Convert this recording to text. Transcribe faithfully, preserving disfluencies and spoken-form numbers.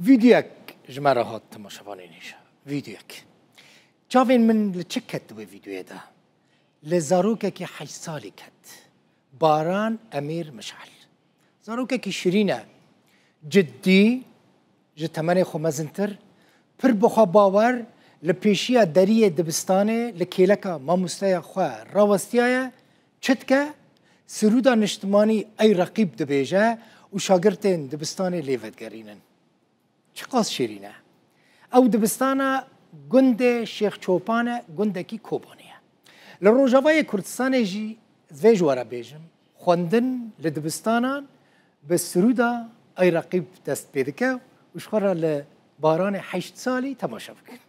Vîdeoyek ji me re hat, temaşevanên hêja. Vîdeoyek. Çavên min li çi ket di wê vîdeoyê de? Li zarokekî heşt salî ket. Baran Emîr Mişal. Zarokekî şirîn e. Ciddî, ji temenê xwe mezintir, pir bi xwe bawer, li pêşiya deriyê dibistanê li kêleka mamosteya xwe rawestiyaye, çi dike? Sirûda niştimanî Ey Reqîb dibêje û şagirtên dibistanê lê vedigerînin. Çiqas şîrîn e. Ew dibistana gundê Şêx Çopan e, gundekî Kobanê ye. Li Rojavayê Kurdistanê jî vê ji we re bêjim, xwendin li dibistanan bi sirûda Ey Reqîb dest pê dike û ji xwe re li Baranê heşt salî temaşe bikin.